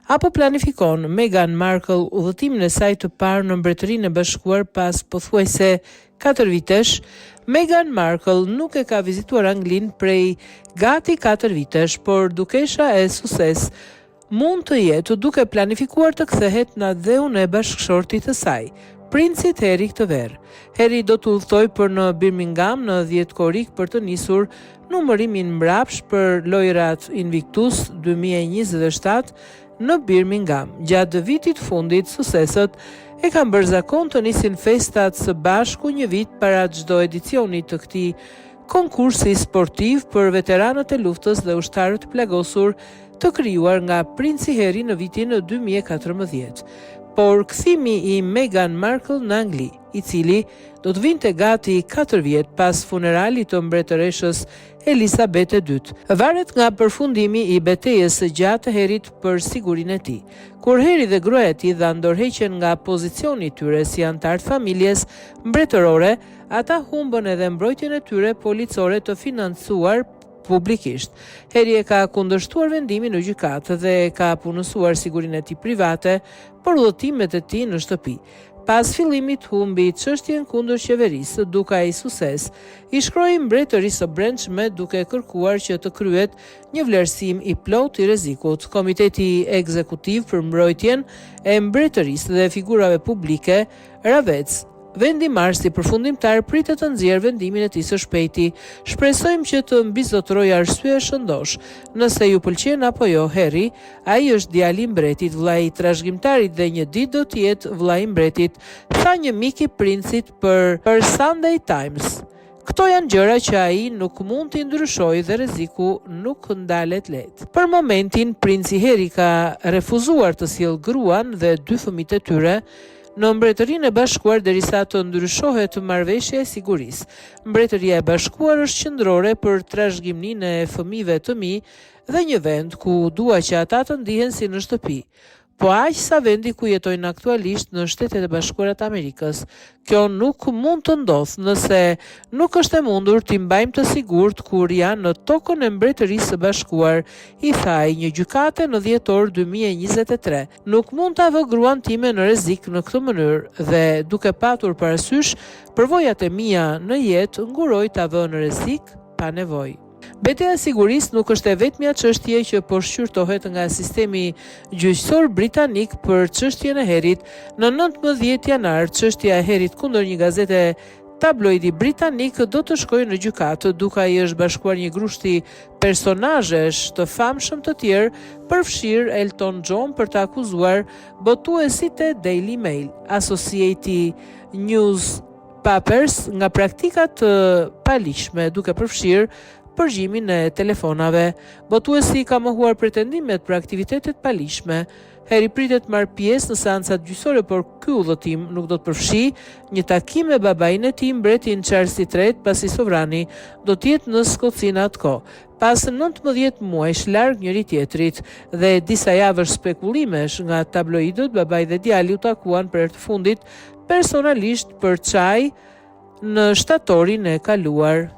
A po planifikon Meghan Markle udhëtimin e saj të parë në Mbretërinë e Bashkuar pas pothuajse katër vitesh? Meghan Markle nuk e ka vizituar Anglinë prej gati katër vitesh, por dukesha e Sussex mund të jetë duke planifikuar të kthehet në atdheun e bashkëshortit të saj, Princit Harry këtë verë. Harry do të udhëtojë për në Birmingham në 10 korrik për të nisur numërimin mbrapsht për Lojërat Invictus 2027 në Birmingham. Gjatë vitit të fundit, Sussexët e kanë bërë zakon të nisin festat së bashku një vit para çdo edicioni të këtij konkursi sportiv për veteranët e luftës dhe ushtarët e plagosur të krijuar nga Princi Harry në vitin 2014. Por kthimi i Meghan Markle në Angli, i cili do të vinte gati 4 vjet pas funeralit të mbretëreshës Elisabeth e II, varet nga përfundimi i betejës së gjatë të Harryt për sigurinë e tij. Kur Harry dhe gruaja e tij dhanë dorëheqjen nga pozicioni i tyre si anëtarë të familjes mbretërore, ata humbën edhe mbrojtjen e tyre policore të financuar publikisht. Harry e ka kundërshtuar vendimin në gjykatë dhe ka punësuar sigurinë e tij private për udhëtimet e tij në shtëpi. Pas fillimit humbi çështjen kundër qeverisë, duka i Sussex i shkroi mbretërisë së brendshme duke kërkuar që të kryhet një vlerësim i plotë i rrezikut. Komiteti Ekzekutiv për Mbrojtjen e Mbretërisë dhe Figurave Publike, Ravec, Vendimmarrësi përfundimtar pritet të nxjerrë vendimin e tij së shpejti. Shpresojmë që të mbizotërojë arsyeja e shëndoshë. Nëse ju pëlqen apo jo Harry, ai është djali i mbretit, vëllai i trashëgimtarit dhe një ditë do të jetë vëllai i mbretit, tha një mik i princit për për Sunday Times. Këto janë gjëra që ai nuk mund t'i ndryshojë dhe rreziku nuk ndalet lehtë. Për momentin, princi Harry ka refuzuar të sjellë gruan dhe dy fëmijët e tyre në Mbretërinë e Bashkuar derisa të ndryshohet marrëveshja e sigurisë. Mbretëria e Bashkuar është qendrore për trashëgiminë e fëmijëve të mi dhe një vend ku dua që ata të ndihen si në shtëpi. Po aq sa vendi ku jetojnë aktualisht në Shtetet e Bashkuara të Amerikës. Kjo nuk mund të ndodhë nëse nuk është e mundur t'i mbajmë të sigurt kur janë në tokën e Mbretërisë së Bashkuar, i tha ai një gjykate në dhjetor 2023. Nuk mund ta vë gruan time në rrezik në këtë mënyrë dhe duke patur parasysh përvojat e mia në jetë, nguroj ta vë në rrezik pa nevojë. Beteja e sigurisë nuk është e vetmja çështje që po shqyrtohet nga sistemi gjyqësor britanik për çështjen e Harryt. Në 19 janar, çështja e Harryt kundër një gazete tabloidi britanik do të shkojë në gjykatë, duka i është bashkuar një grushti personazhesh të famshëm të tjerë, përfshirë Elton John për të akuzuar botuesit e Daily Mail, Associated Newspapers nga praktika të paligjshme, duke përfshirë përgjimin e telefonave. Botuesi ka mohuar pretendimet për aktivitete të paligjshme. Harry pritet të marrë pjesë në seancat gjyqësore, por ky udhëtim nuk do të përfshijë një takim me babain e tij, mbretin Charles III, pasi sovrani do të jetë në Skoci në atë kohë. Pas 19 muajsh larg njëri-tjetrit dhe disa javësh spekulimesh nga tabloidët, babai dhe djali u takuan për herë të fundit personalisht për çaj në shtatorin e kaluar.